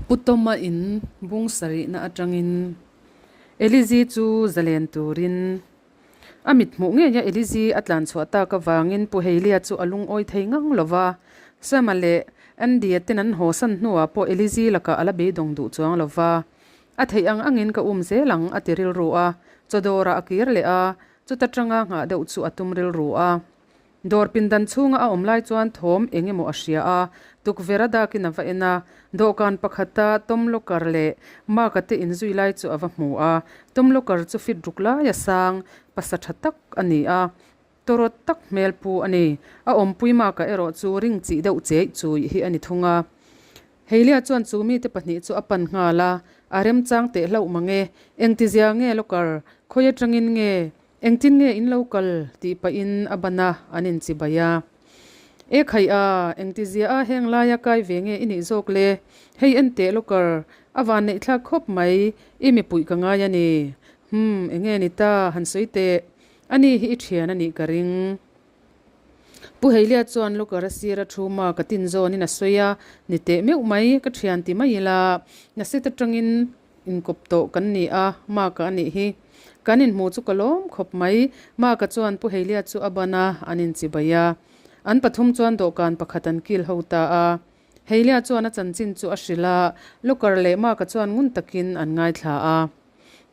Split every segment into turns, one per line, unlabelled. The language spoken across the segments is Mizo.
Pu Tawma in bung sarihna atangin Elizi chu zalen turin a mit hmuh ngeia Elizi a tlan chhuah tak avangin Pu Heilia chu a lungawi thei ngang lo va. Sama leh Andy-a ten an haw san hnuah pawh Elizi lakah a la beidawng duh chuang lo va. A theih ang angin ka um zel ang a ti rilru a, chawdawrah a kir leh a, chuta tanga nghah deuh chu a tum rilru a. Dawr pindan chhunga a awm lai chuan thawm eng emaw a hria a, tukverh a dakin a va en a, dawhkan pakhata Tom Locker leh Mark-a te inzui lai chu a va hmu a. Tom Locker chu fit ruk laia sang, pasa tha tak a ni a, tawrawt tak hmel pu a ni. A awmpui Mark-a erawh chu ring chih deuh cheih chuih hi a ni thung a. Heilia chuan chu mite pahnih chu a pan nghal a, a remchang teh hlauh mang e, engtizia nge Locker, khawi atangin nge Engtin nge in lo kal? tih pahin a ban a, an inchibai a. E khaih a, engtizia a heng laia kai ve nge i nih zawk le? Hei en teh Locker, a van neih thlak khawp mai, i mipuih ka ngai a ni. Humm, enge ni ta, han sawi teh. Ani hi i thian a nih ka ring. Pu Heilia chuan Locker a sir a thu ma ka tin zawnin a sawi a, ni teh meuh mai, ka thian ti mai ila, naset atangin Inkawp tawh kan ni a, Mark-a a nih hi. Kan inhmuh chu ka lawm khawp mai. Mark-a chuan Pu Heilia chu a ban a, an inchibai a. An pathum chuan dawhkan pakhat an kil ho ta a. Heilia chuan a chanchin chu a hrilh a, Locker leh Mark-a chuan ngun takin an ngaithla a.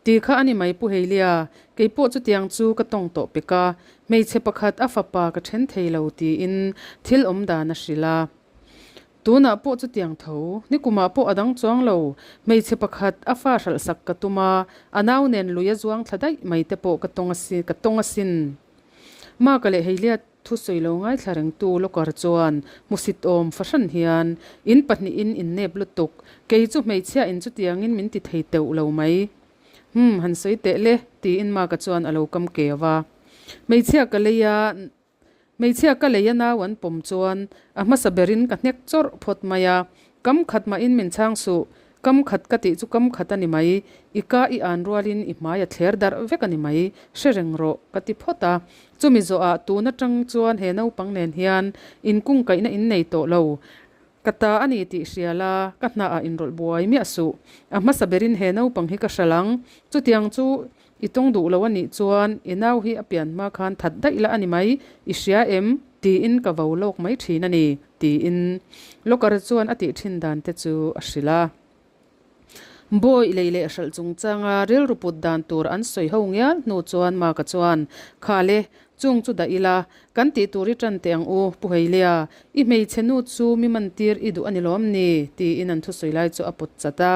Ti kha a ni mai Pu Heilia, kei pawh chutiang chu ka tawng tawh pek a, hmeichhe pakhat a fapa ka then thei lo tiin thil awmdan a hrilh a. Tunah pawh chutiang tho, nikumah pawh a dang chuang lo. Hmeichhe pakhat a fa hralh sak ka tum a, a nau nen lui a zuang thla daih mai te pawh ka tawng asin, ka tawng asin. Maka leh Heilia thu sawi lo ngaithla rengtu Locker chuan hmusit awm fahran hian, In pahnihin in nep lutuk, kei chu hmeichhia in chutiangin min ti thei teuh lo mai. Hum, han sawi teh le, tiin Maka chuan a lo kam keu a. Hmeichhia ka lei a, Hmeichhia ka lei a nau an pawm chuan a hmasa berin ka hnek chawrh phawt mai a, kam khat mahin min chhang suh, kam khat ka tih chu kam khat a ni mai, i ka i an rualin i hmai a thler darh vek a ni mai, hre reng rawh ka ti phawt a. Chumi zawhah tun atang chuan he naupang nen hian inkungkaihna in nei tawh lo, ka ta a ni tih hria la, ka hnaah inrawlh buai miah suh, a hmasa berin he naupang hi ka hral ang, chutiang chu I tawng duh lo a nih chuan i nau hi a pian hma khan that daih la a ni mai, i hria em? tiin ka vo lawk mai thin a ni, tiin Locker chuan a tih thin dan te chu a hrilh a. Bawi lei leh hralh chungchanga rilru put dan tur an sawi ho ngial hnu chuan Maka chuan, Kha le, chung chu dah ila, kan tih tur i tan teh ang u, Pu Heilia, i hmeichhe nu chu mi man tir i duh a ni lawm ni? tiin an thusawi lai chu a pawt chat a.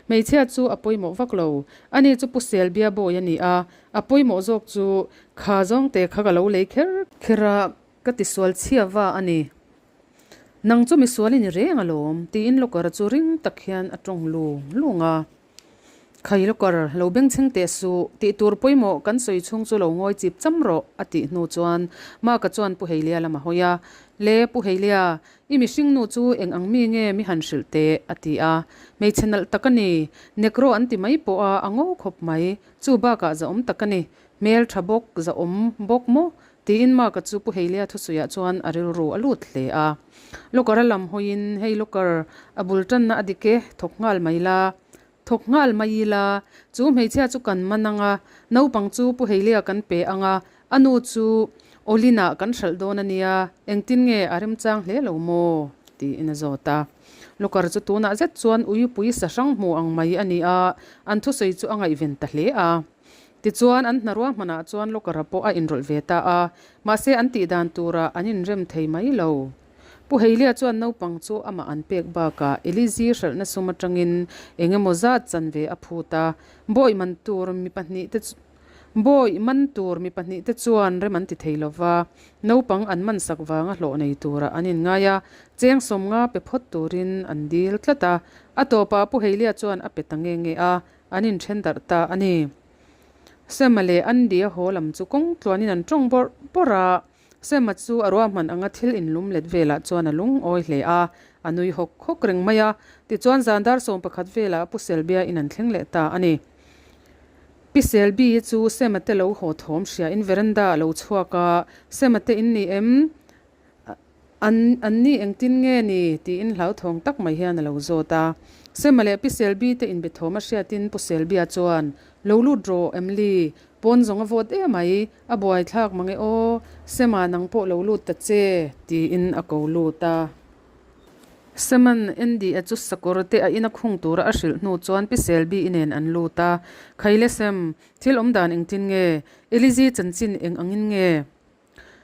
Hmeichhia chu a pawimawh vak lo. Ani chu Pu Selbia bawi a ni a, a pawimawh zawk chu kha zawngte kha ka lo lei kher kher a, ka tisual chhia va a ni. Nang chu misual i ni reng alawm, tiin Locker chu ring tak hian a tawng lung lung a. Khai Locker, lo bengchheng teh suh, tih tur pawimawh kan sawi chhung chu lo ngawi chip cham rawh, a tih hnu chuan Maka chuan Pu Heilia lam a hawi a. Le Pu Heilia, I mihring nu chu eng ang mi nge mi han hrilh teh? a ti a. Hmeichhe nalh tak a ni. Nekro an ti mai pawh a, a ngo khawp mai. Chu bakah zahawm tak a ni. Hmel tha bawk, zahawm bawk maw? Tiin Mark-a chu Pu Heilia thusawiah chuan a rilru a lut hle a. Locker-a lam hawiin, Hei Locker, a bul tanna a dik e, thawk nghal mai la. Thawk nghal mai ila, chu hmeichhia chu kan man ang a, naupang chu Pu Heilia kan pe ang a, a nu chu Awlin-ah kan hralh dawn a nia, engtin nge a remchang hle lo maw? tiin a zawt a. Locker chu tunah zet chuan uipui sa hrang hmu ang mai a ni a, an thusawi chu a ngaihven ta hle a. Tichuan, an hna ruahmanah chuan Locker-a pawh a inrawlh ve ta a, mahse an tihdan turah an inrem thei mai lo. Pu Heilia chuan naupang chu amah an pek bakah Elizi hralhna sum atangin eng emaw zat chanve a phut a, bawi man tur mi pahnih te bawi man tur mi pahnih te chuan rem an ti thei lo va, naupang an man sak vanga hlawh nei turah an inngai a, cheng sawmnga pe phawt turin an dil tlat a, a tawpah Pu Heilia chuan a pe ta nge nge a, an inthen darh ta a ni. Sema leh Andy-a haw lam chu kawng tluanin an tawng bawrh bawrh a, Sema chu a ruahman anga thil inlum let velah chuan a lungawi hle a, a nui hawk hawk reng mai a. Tichuan zan dar 11 velah Pu Selbia in an thleng leh ta a ni. Pi Selbi chu Sema te lo haw thawm hria in veranda a lo chhuak a, Sema te in ni em? An, anni engtin nge ni? tiin hlauthawng tak mai hian a lo zawt a. Sema leh Pi Selby te inbe thawm a hriatin Pu Selbia chuan, Lo lut rawh, Emily, pawn zawng a vawt emai, a buaithlak mange aw, Sema nang pawh lo lut ta che, tiin a ko lut a. Seman Andy-a chu sakawr te a ina khung tura a hrilh hnu chuan Pi Selby-i nen an lut a, Khaile Sem, thil awm dan engtin nge? Elizi chanchin eng angin nge?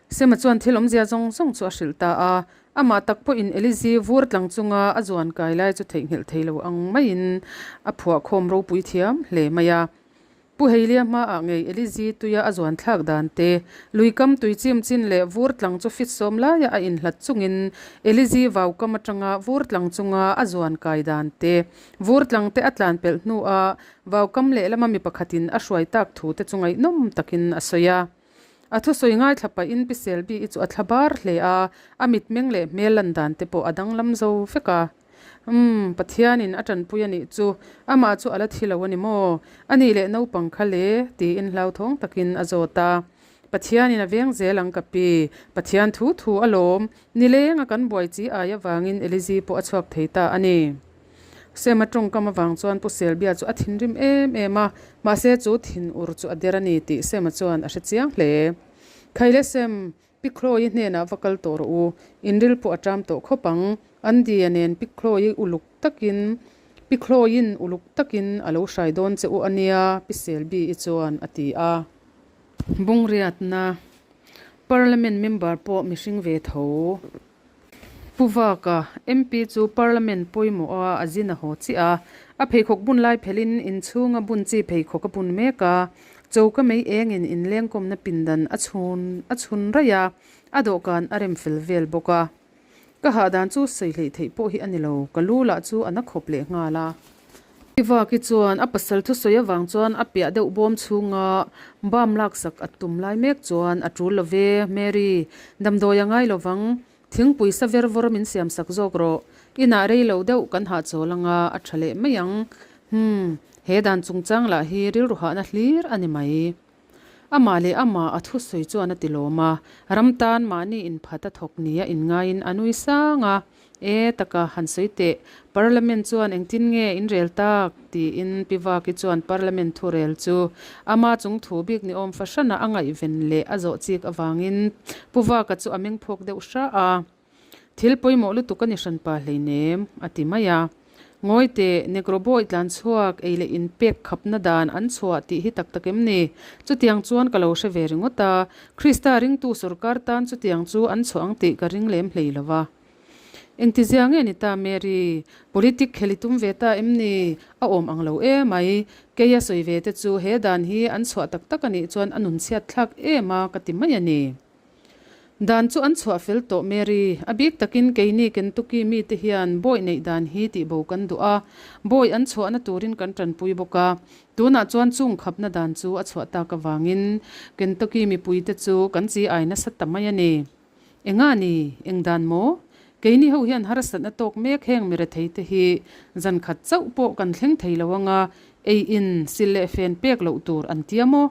Sema chuan thil awmzia zawng zawng chu a hrilh ta a, amah tak pawhin Elizi vur tlang chunga a zuan kai lai chu theihnghilh thei lo ang maiin a phuahkhawm ropui thiam hle mai a. Pu Heilia hmaah ngei Elizi tuia a zuan thlak dan te, lui kam tui chim chin leh vur tlang chu fit sawm laia a inhlat chungin Elizi vau kam atanga vur tlang chunga a zuan kai dan te, vur tlang te a tlan pelh hnua vau kam lehlama mi pakhatin a hruai tak thu te chu ngaihnawm takin a sawi a. A thusawi ngaithla pahin Pi Selby-i chu a thla bar hle a, a mitmeng leh hmel lan dan te pawh a danglam zo vek a. Umm, Pathianin a tanpui a nih chu, amah chu a la thi lo a ni maw? A nih leh naupang kha le? tiin hlauthawng takin a zawt a. Pathianin a veng zel ang ka pi, Pathian thu thu a lawm, nileng a kan buai chi ai avangin Elizi pawh a chhuak thei ta a ni. Sema tawngkam avang chuan Pu Selbia chu a thinrim em em a, mahse chu thinur chu a der a ni tih Sema chuan a hre chiang hle. Khaile Sem, Pi Chloe hnenah va kal tawh rawh u, inril pawh a ṭam tawh khawp ang, Andy-a nen Pi Chloe uluk takin Pi Chloe-in uluk takin a lo hrai dawn che u a nia, Pi Selby-i chuan a ti a. Bungriatna, Parliament member pawh mihring ve tho. Pu Vaka, MP chu Parliament pawimawh a a zin a haw chiah a, a pheikhawk bun lai phelhin inchhunga bun chi pheikhawk a bun mek a, choka mei engin inlengkawmna pindan a chhun a chhun raih a, a dawhkan a rem fel vel bawk a. Ka hahdan chu sawi hleih theih pawh hi a ni lo, ka lu lah chu a na khawp leh nghal a. Pi Vaki chuan a pasal thusawi avang chuan a piah deuh bawm chhunga bam laksak a tum lai mek chuan a tul lo ve, Mary, damdawi a ngai lovang, thingpui sa ver vawr min siam sak zawk rawh, inah rei lo deuh kan hahchawl anga a tha leh mai ang, hmm, he dan chungchang lah hi rilru hahna hlir a ni mai. Amah leh amah a thusawi chuan a ti lawm a, ram tan mahni inphat a thawk nia inngaiin a nui sang a, E taka, han sawi teh, Parliament chuan engtin nge in rel tak? tiin Pi Vaki chuan Parliament thurel chu ama chung thu bik ni awm fahranah a ngaihven leh a zawh chik avangin Pu Vaka chu a meng phawk deuh hra a. Thil pawimawh lutuk a ni hranpa hleinem, a ti mai a. Ngawi teh, Negro Boy tlan chhuak ei leh inpek khapna dan an chhuah tih hi tak tak em ni? Chutiang chuan ka lo hre ve ringawt a, Krista ringtu sorkar tan chutiang chu an chhuah ang tih ka ring lem hlei lo va. Engtizia nge ni ta Mary? Politic khel i tum ve ta em ni? A awm ang lo emai. Keia sawi ve te chu he dan hi an chhuah tak tak a nih chuan a nunchhiat thlak em a ka ti mai a ni. Dan chu an chhuah fel tawh Mary, a bik takin keini Kentucky mite hian bawi neih dan hi tihbo kan duh a, bawi an chhuahna turin kan tanpui bawk a, tunah chuan chung khapna dan chu a chhuah tak avangin Kentucky mipuite chu kan chi ai nasa ta mai a ni. Enga ni? Eng dan maw? Keini ho hian harsatna tawk mek heng mirethei te hi zan khat chauh pawh kan thleng thei lo anga ei in sil leh fen pek loh tur an tia maw?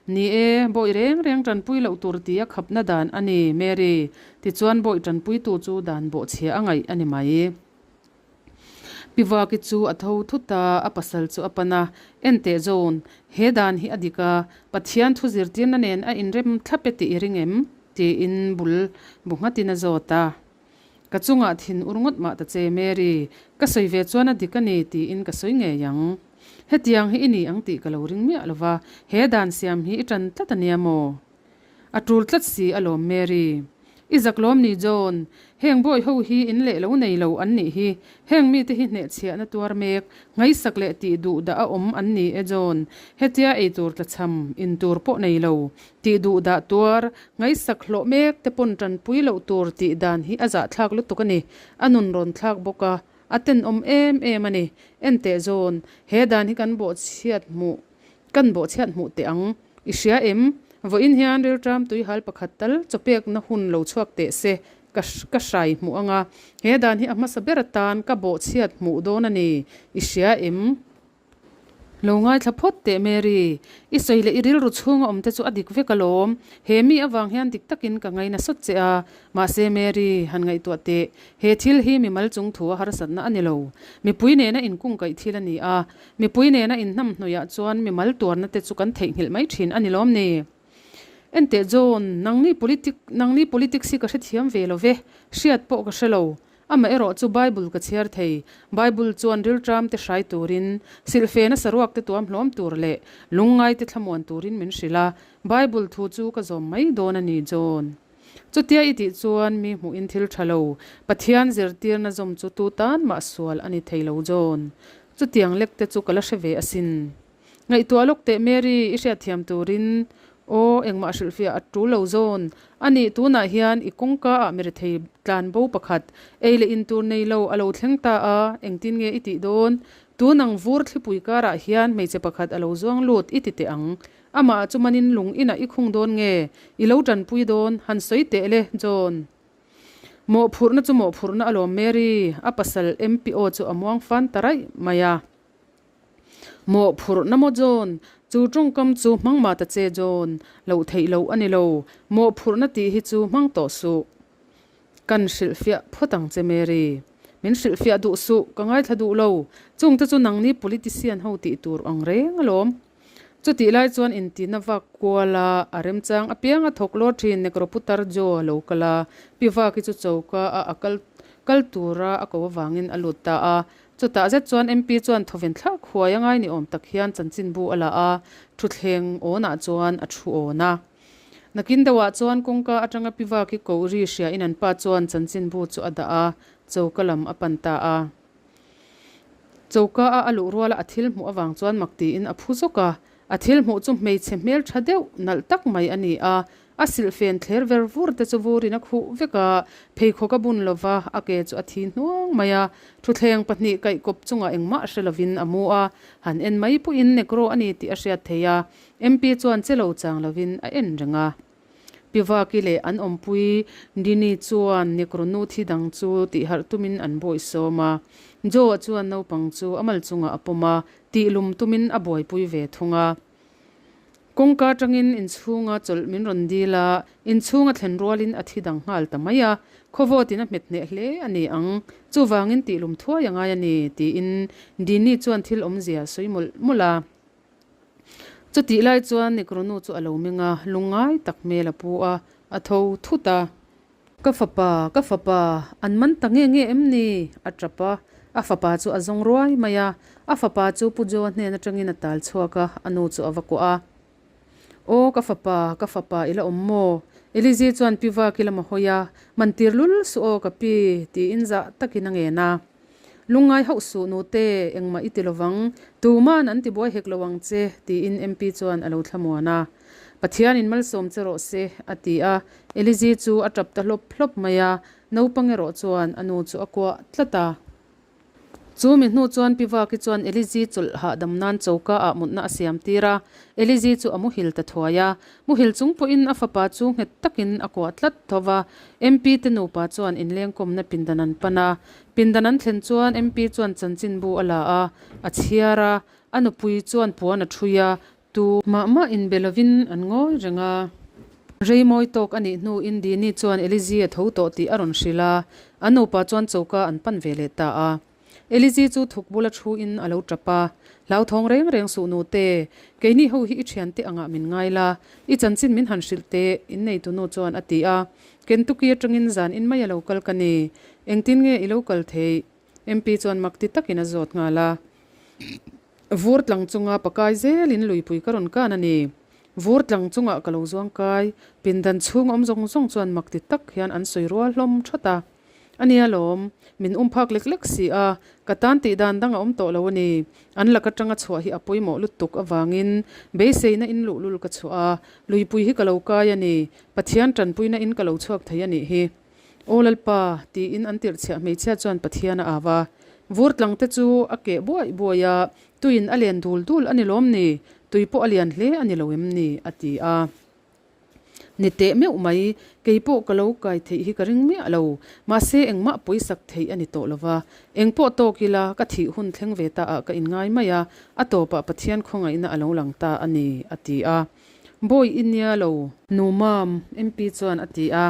Ni e, bawi reng reng tanpui loh tur tia khapna dan a ni, Mary. Tichuan bawi tanpuitu chu dan bawhchhia a ngaih a ni mai. Pi Vaki chu a tho thut a, a pasal chu a pan a, Enteh John, he dan hi a dik a, Pathian thu zirtirna nen a inrem thlap e tih i ring em? tiin bul bu nghatin a zawt a. Ka chungah thin ur ngawt mah ta che, Mary, ka sawi ve chuan a dik a ni tiin ka sawi ngei ang. Hetiang hi i ni ang tih ka lo ring miah lo va, he dan siam hi i ṭan tlat a nia maw? A ṭul tlat si alawm, Mary. I zak lawm ni, John. Heng bawi ho hi in leh lo nei lo an nih hi. Heng mite hi hnehchhiahna tuar mek, ngaihsak leh tih duh dah a awm an ni e, John. Hetia ei tur tlachham, in tur pawh nei lo, Tih duh dah tuar, ngaihsak hlawh mek te pawn tanpui loh tur tih dan hi a zahthlak lutuk a ni. A nun rawn thlak bawk a, a tenawm em em a ni. Enteh zawn, he dan hi kan bawhchhiat hmuh, kan bawhchhiat hmuh teh ang. I hria em? Vawiin hian rilṭam tuihal pakhat tal chawpekna hun lo chhuak teh se, ka ka hrai hmuh ang a. He dan hi a hmasa ber atan ka bawhchhiat hmuh dawn a ni. I hria em? Lo ngaithla phawt teh Mary, i sawi leh i rilru chhunga awm te chu a dik vek alawm. He mi avang hian dik takin ka ngaina sawt che a. Mahse Mary, han ngaihtuah teh, he thil hi mimal chung thu a harsatna a ni lo. Mipui nena inkungkaih thil a ni a, mipui nena inhnamhnuiah chuan mimal tuarna te chu kan theihnghilh mai thin a ni lawm ni? Enteh John, nangni politic, nangni politics hi ka hrethiam ve lo ve, hriat pawh ka hre lo. Amah erawh chu Bible ka chhiar thei. Bible chuan rilṭam te hrai turin, silhfena saruak te tuam hlawm tur leh lungngai te thlamuan turin min hrilh a. Bible thu chu ka zawm mai dawn a ni, John. Chutia i tih chuan mi hmuhin thil ṭha lo, Pathian zirtirna zawm chu tu tan mah sual a ni thei lo, John. Chutiang lek te chu ka la hre ve asin. Ngaihtuah lawk teh Mary, i hriatthiam turin aw engmah hrilhfiah a tul lo zawn. A nih tunah hian i kawngka ah mirethei tlan bo pakhat, ei leh in tur nei lo a lo thleng ta a, engtin nge i tih dawn? Tun ang vur thlipui karah hian hmeichhe pakhat a lo zuang lut i ti teh ang. Amah chu manin lung inah i khung dawn nge? I lo tanpui dawn? Han sawi teh le, John. Mawhphurhna chu mawhphurhna alawm Mary, a pasal MPO chu a muang fan ta raih mai a. Mawhphurhna maw John? Chu tawngkam chu hmang mah ta che John, loh theih loh a ni lo. Mawhphurhna tih hi chu hmang tawh suh. Kan hrilhfiah phawt ang che Mary. Min hrilhfiah duh suh, ka ngaithla duh lo. Chungte chu nangni politician ho tih tur ang reng alawm. Chutih lai chuan intina vak kual a, a remchang apiang a thawk lawr thin Negro putar Joe a lo kal a, Pi Vaki chu choka a a kal kal tura a ko avangin a lut ta a. Chutah zet chuan MP chuan thawven thlak huai a ngai ni awm tak hian chanchinbu a la a, thutthleng awnah chuan a thu awn a. Nakin deuhah chuan kawngka atanga Pi Vaki koh ri hriain an pa chuan chanchinbu chu a dah a, choka lam a pan ta a. Choka a a luh ruala a thil hmuh avang chuan mak tiin a phu zawk a, a thil hmuh chu hmeichhe hmel tha deuh nalh tak mai a ni a, a silhfen thler ver vur te chu vurin a khuh vek a, pheikhawk a bun lova a ke chu a thi hnuang mai a, thutthleng pahnih kaih kawp chungah engmah hre lovin a mu a, han en mai pawhin Negro a ni tih a hriat theih a, MP chuan che lo chang lovin a en reng a. Pi Vaki leh an awmpui Dini chuan Negro nu thi dang chu tih harh tumin an bawih sawm a. Joe-a chuan naupang chu a mal chungah a pawm a, tih lum tumin a buaipui ve thung a. Kawngka atangin inchhunga chawlh min rawn dil a, inchhunga thlen rualin a thi dang nghal ta mai a. Khawvawtin a hmet hneh hle a ni ang, chuvangin tih lum thuai a ngai a ni, tiin Dini chuan thil awmzia a sawi mawlh mawlh a. Chutih lai chuan Nekronu chu a lo meng a, lungngai tak hmel a pu a, a tho thut a. Ka fapa, ka fapa, an man ta nge nge em ni? a tap a, a fapa chu a zawng ruai mai a. A fapa chu Pu Joa hnen atangin a tal chhuak a, a nu chu a va kuah a. Aw, ka fapa, ka fapa i la awm maw? Elizi chuan Pi Vaki lam a hawi a, Man tir lul suh aw ka pi, tiin zah takin a ngen a. Lungngai hauh suh nute, engmah i ti lovang, tuman an ti buai hek lo ang che, tiin MP chuan a lo thlamuan a. Pathianin malsawm che rawh se, a ti a. Elizi chu a tap ta hlawp hlawp mai a, naupang erawh chuan a nu chu a kuah tlat a. Chu mi hnu chuan Pi Vaki chuan Elizi chawlh hahdam nan choka ah mutna a siam tir a, Elizi chu a muhil ta thuai a. Muhil chung pawhin a fapa chu nghet takin a kuah tlat tho va, MP te nupa chuan inlengkawmna pindan an pan a. Pindan an thlen chuan MP chuan chanchinbu a la a, a chhiar a, a nupui chuan puan a ṭhui a, tu mah mah inbe lovin an ngawi reng a. Rei mawi tawk a nih hnuin Dini chuan Elizi a tho tawh tih a rawn hrilh a, an nupa chuan choka an pan ve leh ta a. Elizi chu thuk bula thuin a lo tap a, Hlauthawng reng reng suh nute, keini ho hi i thiante angah min ngai la, i chanchin min han hrilh teh, inneitu nu chuan a ti a. Kentucky atangin zan in mai a lo kal ka ni, engtin nge i lo kal theih? MP chuan mak ti takin a zawt nghal a. Vur tlang chunga pakai zelin luipui ka rawn kan a ni. Vur tlang chungah ka lo zuang kai, pindan chhung awm zawng zawng chuan mak ti tak hian an sawi rual hlawm thawt a. A nia lawm, min um phak lek lek si a, ka tan tih dan dang a awm tawh lo a ni. An lak atanga chhuah hi a pawimawh lutuk avangin beiseina in luhlul ka chhuah a, luipui hi ka lo kai a ni, Pathian tanpuina in ka lo chhuak thei a nih hi. Aw Lalpa, tiin an tirhchhiah hmeichhia chuan Pathian a au a. Vur tlang te chu a keh buaih buaih a, tuiin a len dul dul a ni lawm ni, tui pawh a lian hle a ni lo em ni, a ti a. Ni teh meuh mai, kei pawh ka lo kai theih hi ka ring miah lo. Mahse engmah pawisak theih a ni tawh lo va. Eng pawh tawk ila, ka thih hun thleng ve ta ah ka inngai mai a, a tawpah Pathian khawngaihna a lo lang ta a ni, a ti a. Bawi i nia lo. Nu Mam, MP chuan a ti a.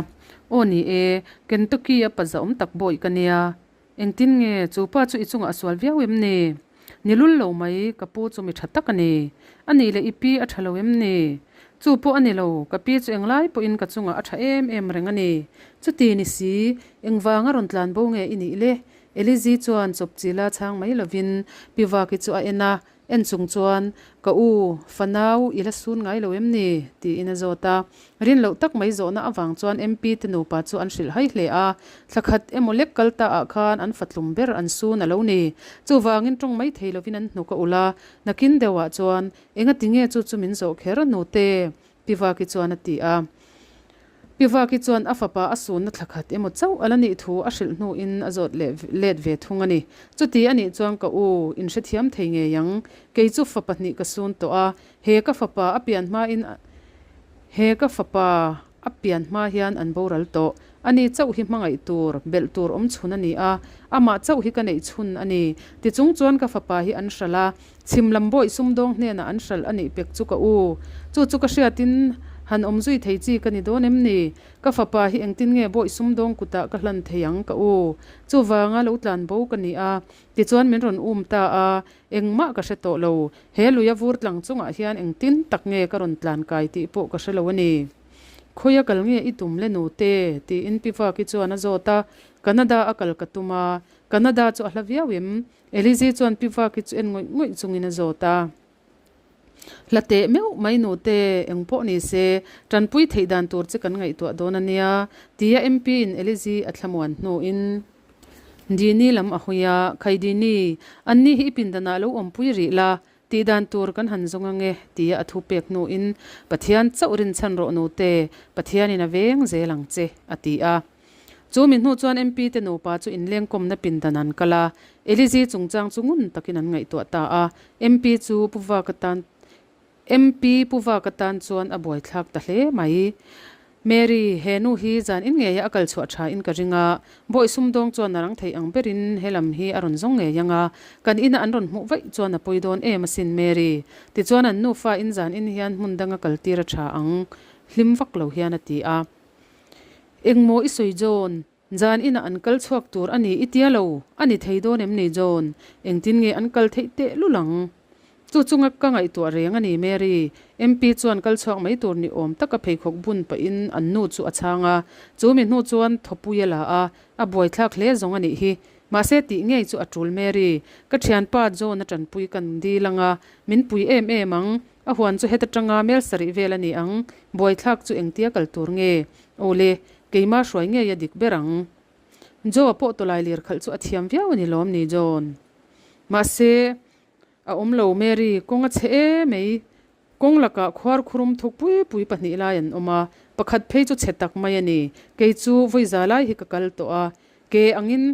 Aw ni e, Kentucky-a pa zahawm tak bawi ka nia. Engtin nge, chu pa chu i chungah a sual viau em ni? Ni lul lo mai, ka pu chu mi tha tak a ni. A nih leh i pi a tha lo em ni? Chu pawh a ni lo, ka pi chu englai pawhin ka chungah a tha em em reng a ni. Chuti ni si, engvanga rawn tlan bo nge i nih le? Elizi chuan chawpchila chhang mai lovin Pi Vaki chu a en a, En chung chuan, Ka u, fanau i la sun ngai lo em ni? tiin a zawt a. Rin loh tak mai zawhna avang chuan MP te nupa chu an hrilh hai hle a. Thla khat emaw lek kal ta ah khan an fatlum ber an sun a lo ni. Chuvangin tawng mai thei lovin an hnuk a ulh a. Nakin deuhah chuan, Engati nge chu chu min zawh kher nute? Pi Vaki chuan a ti a. Pi Vaki chuan a fapa a sunna thla khat emaw chauh a la nih thu a hrilh hnuin a zawt leh let ve thung a ni. Chuti a nih chuan ka u, inhrethiam thei ngei ang. Kei chu fa pahnih ka sun tawh a, he ka fapa a pian hmain he ka fapa a pian hma hian an boral tawh. Ani chauh hi hmangaih tur, belh tur awm chhun a ni a, amah chauh hi ka neih chhun a ni. Tichung chuan ka fapa hi an hralh a, Chhim lam bawih sumdawng hnenah an hralh a nih pek chu ka u. Chu chu ka hriatin han awm zui thei chi ka ni dawn em ni? Ka fapa hi engtin nge bawih sumdawng kutah ka hlan thei ang ka u? Chuvanga lo tlan bo ka ni a, tichuan min rawn um ta a, engmah ka hre tawh lo. He luia vur tlang chungah hian engtin tak nge ka rawn tlan kai tih pawh ka hre lo a ni. Khawia kal nge i tum le nute? tiin Pi Vaki chuan a zawt a, Canada a kal ka tum a, Canada chu a hla viau em? Elizi chuan Pi Vaki chu en ngawih ngawih chungin a zawt a. Hla teh meuh mai nute, eng pawh ni se, tanpui theih dan tur che kan ngaihtuah dawn a nia, tia MP in Elizi a thlamuan hnuin Dini lam a hawi a, Khai Dini, anni hi i pindanah lo awmpui rih la, tih dan tur kan han zawng ange, tia a thu pek hnuin Pathian chauh rinchhan rawh nute, Pathianin a veng zel ang che, a ti a. Chu mi hnu chuan MP te nupa chu inlengkawmna pindan an kal a, Elizi chungchang chu ngun takin an ngaihtuah ta a, MP chu Pu Vaka tan MP Pu Vaka tan chuan a buaithlak ta hle mai. Mary, he nu hi zan in ngeia a kal chhuah tha in ka ring a, Bawih sumdawng chuan a rang theih ang berin he lam hi a rawn zawng ngei ang a, kan ina an rawn hmuh vaih chuan a pawi dawn em asin Mary. Tichuan an nufa in zan in hian hmun danga kaltir a tha ang, hlim vak lo hian a ti a. Engmaw i sawi John? Zan inah an kal chhuak tur a ni i tia lo, a ni thei dawn em ni John? Engtin nge an kal theih teh lul ang? Chu chunga ka ngaihtuah reng a ni Mary, MP chuan kal chhuak mai tur ni awm taka pheikhawk bun pahin an nu chu a chhang a, chu mi hnu chuan thawpui a la a, a buaithlak hle zawng a nih hi. Mahse tih ngei chu a tul Mary, ka thianpa John a tanpui kan dil ang a, min pui em em ang, A huan chu heta tanga mel sarih vel a ni ang, buaithlak chu engtia kal tur nge? Aw le, keima hruai ngei a dik ber ang. Joe-a pawh tawlai lir khalh chu a thiam viau a ni lawm ni John? Mahse, a awm lo Mary, kawng a chhe e mai. Kawng lakah khuar khurum thuk pui pui pahnih lai an awm a, pakhat phei chu chhe tak mai a ni. Kei chu vawi za lai hi ka kal tawh a, ke angin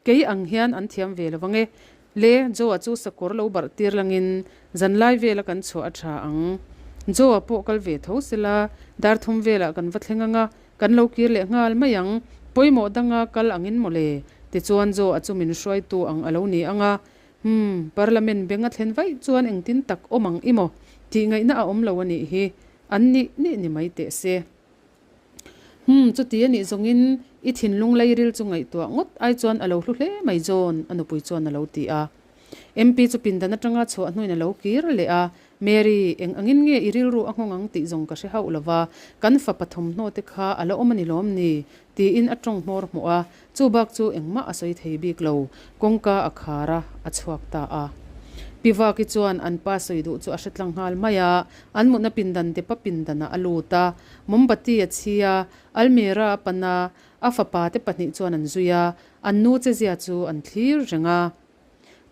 Kei ang hian an thiam ve lo vang e. Le, Joe-a chu sakawr lo barh tir langin zanlai vela kan chhuah a tha ang. Joe-a pawh kal ve tho sela, dar thum velah kan va thleng ang a, kan lo kir leh nghal mai ang. Pawimawh danga kal angin maw le? Tichuan Joe-a chu min hruaitu ang a lo ni ang a. Umm, Parliament beng a thlen vaih chuan engtin tak awm ang i maw? Tih ngaihna a awm lo a nih hi. An nih nih ni mai teh se. Umm, chuti a nih zawngin i thinlung leiril chu ngaihtuah ngawt ai chuan a lo hlu hle mai John, a nupui chuan a lo ti a. MP chu pindan atanga chhuah hnuin a lo kir leh a, Mary, eng angin nge i rilru a nghawng ang tih zawng ka hre hauh lo va, kan fapa thawmhnaw te kha a la awm a ni lawm ni? tiin a tawng hmawr hmuh a, chu bak chu engmah a sawi thei bik lo, kawngka a khar a, a chhuak ta a. Pi Vaki chuan an pa sawi duh chu a hre tlang nghal mai a, an mutna pindan te pa pindanah a lut a, Mombati a chhi a, almirah a pan a, a fapa te pahnih chuan an zui a, an nu che zia chu an thlir reng a.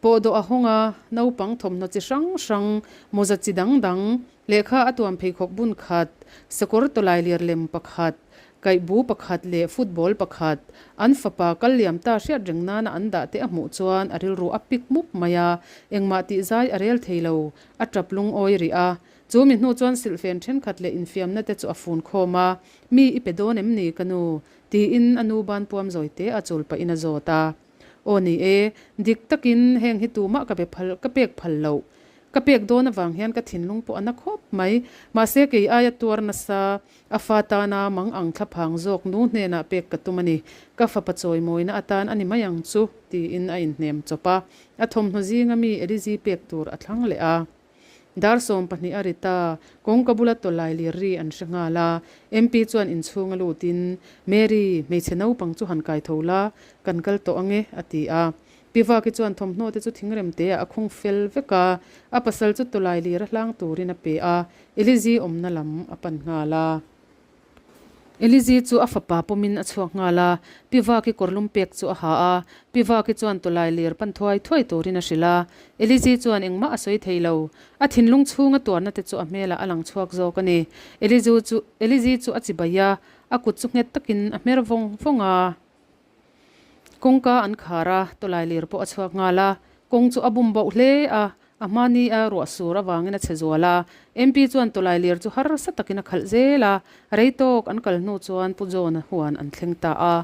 Pawhdawh a hawng a, naupang thawmhnaw chi hrang hrang, mawza chi dang dang, lehkha a tuam pheikhawk bun khat, sakawr tawlai lir lem pakhat, kaihbu pakhat leh football pakhat, an fapa kal liam ta hriat reng nana an dah te a hmuh chuan a rilru a pik mup mai a, engmah tih zai a rel thei lo, a tap lungawi rih a. Chu mi hnu chuan silhfen thenkhat leh infiamna te chu a fun khawm a, Mi i pe dawn em ni ka nu? tiin a nu ban puam zawi te a chul pahin a zawt a. Aw ni e, dik takin heng hi tumah ka be phal ka pek phal loh. Ka pek dawn avang hian ka thinlung pawh a na khawp mai. Mahse kei aia tuar nasa a fa tana mang ang thlaphang zawk nu hnenah pek ka tum a ni. Ka fapa chawimawina atan a ni mai ang chu, tiin a inhnem chawp a. A thawmhnaw zinga mi Elizi pek tur a thlang leh a. Dar 12 a ri ta, kawngka bula tawlai lir ri an hre nghal a. MP chuan inchhung a lutin, Mary, hmeichhe naupang chu han kai tho la, kan kal tawh ange, a ti a. Pi Vaki chuan thawmhnaw te chu thingrem teah a khung fel vek a, a pasal chu tawlai lir a hlang turin a pe a, Elizi awmna lam a pan nghal a. Elizi chu a fapa pawmin a chhuak nghal a, Pi Vaki kawrlum pek chu a ha a, Pi Vaki chuan tawlai lir pan thuai thuai turin a hrilh a. Elizi chuan engmah a sawi thei lo. A thinlung chhunga tuarna te chu a hmelah a lang chhuak zawk a ni. Elizu chu Elizi chu a chibai a, a kut chu nghet takin a hmer vawng vawng a. Kawngka an khar a, tawlai lir pawh a chhuak nghal a. Kawng chu a bum bauh hle a, a hmani a ruah sur avangin a chhe zual a. MP chuan tawlai lir chu harsa takin a khalh zel a, rei tawk an kal hnu chuan Pu John-a huan an thleng ta a.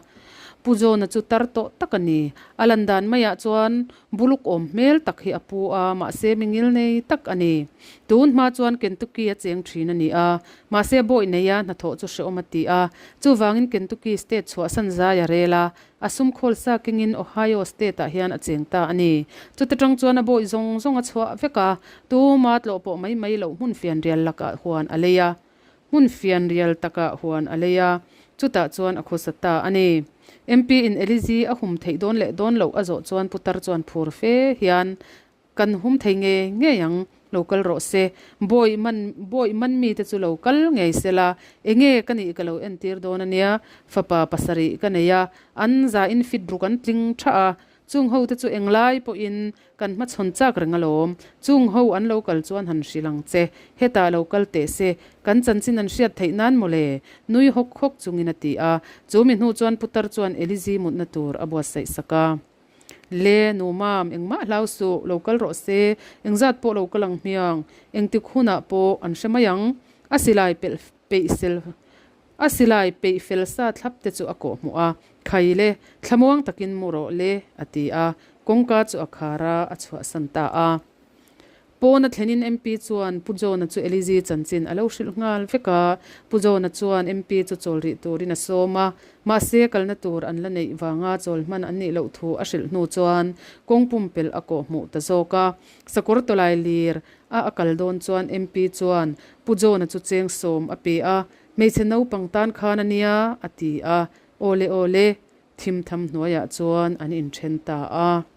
Pu John-a chu tar tawh tak a ni. A lan dan maiah chuan buluk awm hmel tak hi a pu a, mahse mi ngilnei tak a ni. Tun hma chuan Kentucky a cheng thin a ni a, Mahse bawi neia hnathawh chu hrehawm a ti a, chuvangin Kentucky state chhuahsan zai a rel a, a sum khawl sa kengin Ohio state-ah hian a cheng ta a ni. Chuta tang chuan a bawi zawng zawng a chhuah vek a, tuma tlawh pawh mai mai loh hmun fianrial lakah huan a lei a. Hmun fianrial takah huan a lei a, chutah chuan a khawsa ta a ni. MP in Elizi a hum theih dawn leh dawn loh a zawh chuan putar chuan phur fe hian Kan hum thei ngei ngei ang, lo kal rawh se. Bawi man, bawi man mite chu lo kal ngei se la, enge ka nih ka lo entir dawn a nia, fapa pasarih ka nei a, an za in fit ruk an tling tha a, chung ho te chu englai pawhin kan hmachhawn chak reng alawm, chung ho an lo kal chuan han hrilh ang che, hetah lo kal teh se, kan chanchin an hriat theih nan mawle, nui hawk hawk chungin a ti a, chu mi hnu chuan putar chuan Elizi mutna tur a buatsaih sak a. Le, nu mam, engmah hlau suh, lo kal rawh se, engzat pawh lo kal ang hmiang, engtik hunah pawh an hre mai ang, a silai pelh peih sel a silai peih fel sa thlap te chu a kawh hmuh a, Khai le, thlamuang takin mu rawh le, a ti a, kawngka chu a khar a, a chhuahsan ta a. Pawn a thlenin MP chuan Pu John-a chu Elizi chanchin a lo hrilh nghal vek a. Pu John-a chuan MP chu chawl rih turin a sawm a, mahse kalna tur an la neih vanga chawl hman an nih loh thu a hrilh hnu chuan kawng pumpelh a kawh hmuh ta zawk a. Sakawr tawlai lir a a kal dawn chuan MP chuan Pu John-a chu cheng sawm a pe a, Hmeichhe naupang tan khan a nia, a ti a. Awle awle, thim tham hnuaiah chuan an inthen ta a.